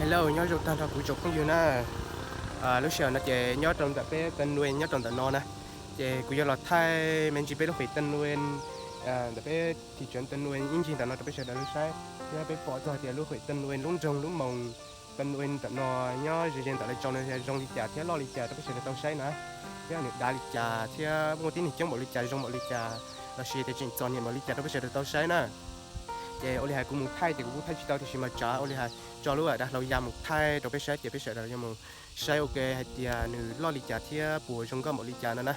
Hello, nyob zoo tag nrho kuv tsoom phooj ywg na. Lub sij hawm no ces nyob rau ntawm peb Tân Uyên, nyob rau ntawm no na, ces kuv yuav los thaij me ntsis peb lub huyện Tân Uyên, ntawm peb thị trấn Tân Uyên ib ncig ntawm no rau peb sawv daws saib, thiab peb pom txog hais tias lub huyện Tân Uyên, lub nroog, lub moos Tân Uyên ntawm no nyob ze ze ntawm lawv tso no zoo li cas thiab loj li cas rau peb sawv daws tau saib na. Thiab nws dav li cas thiab muaj tib neeg coob npaum li cas, zoo npaum li cas, lossis tias tseem txom nyem npaum li cas rau peb sawv daws tau saib na. Ces ua li hais kuv mus thaij ces kuv kuj thaij tsis tau tiam sis mas tsav ua li hais tso lub dav hlau ya mus thaij rau peb saib ces peb sawv daws yuav mus saib ua ke hais tias nws loj li cas thiab puas zoo nkauj npaum li cas no na.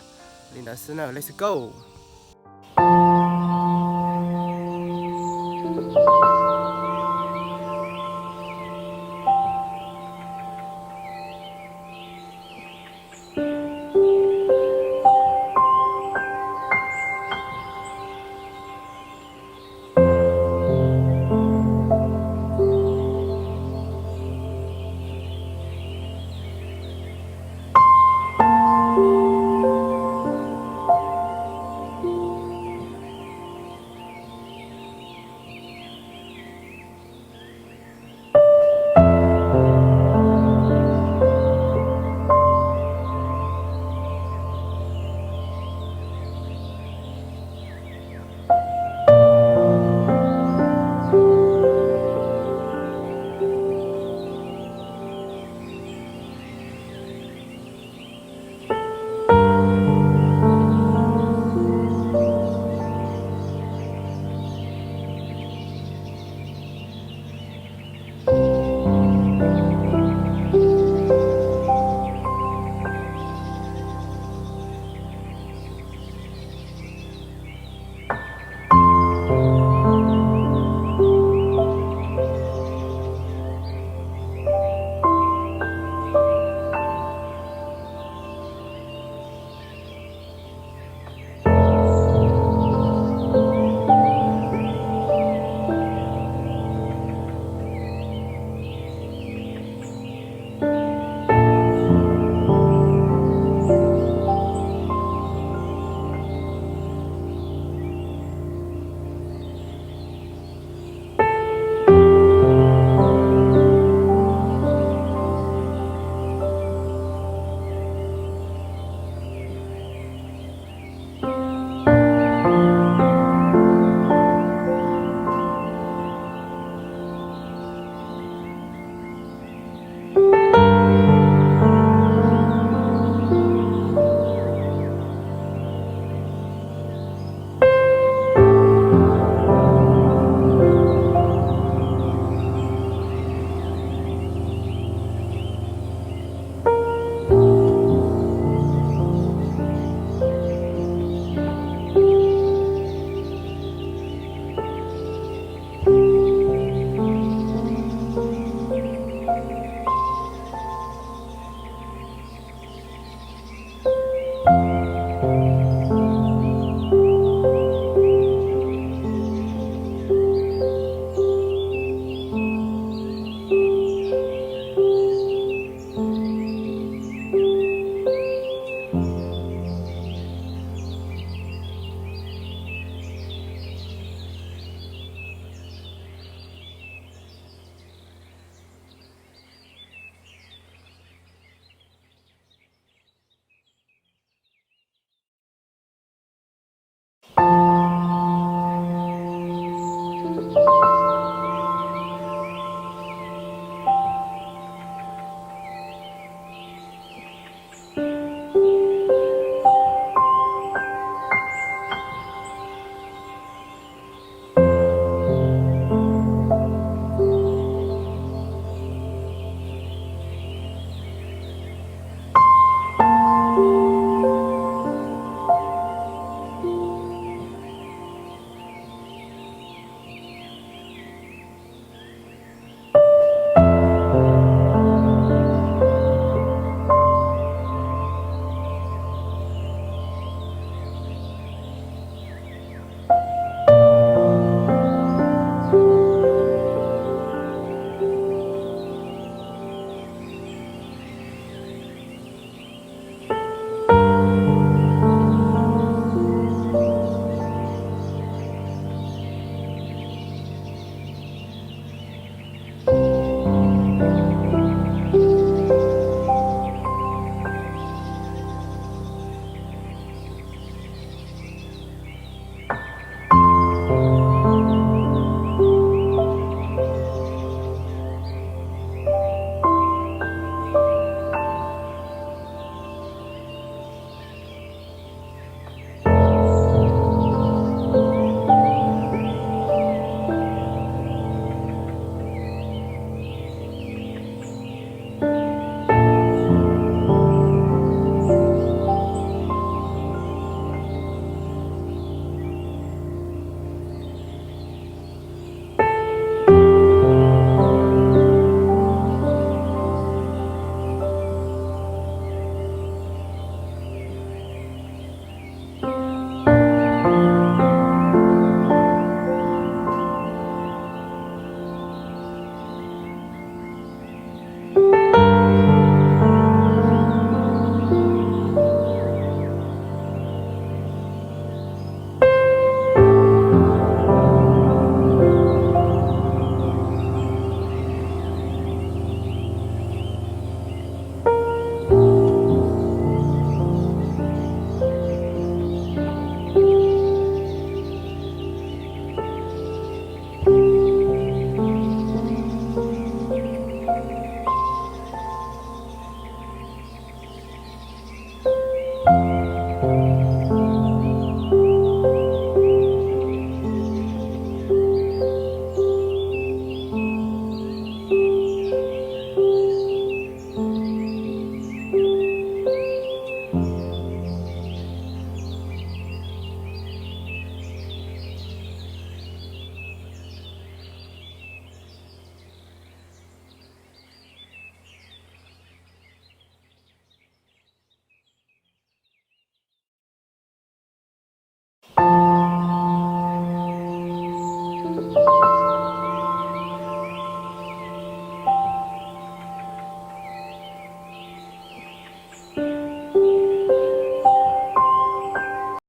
Li ntawd xwb na, let's go.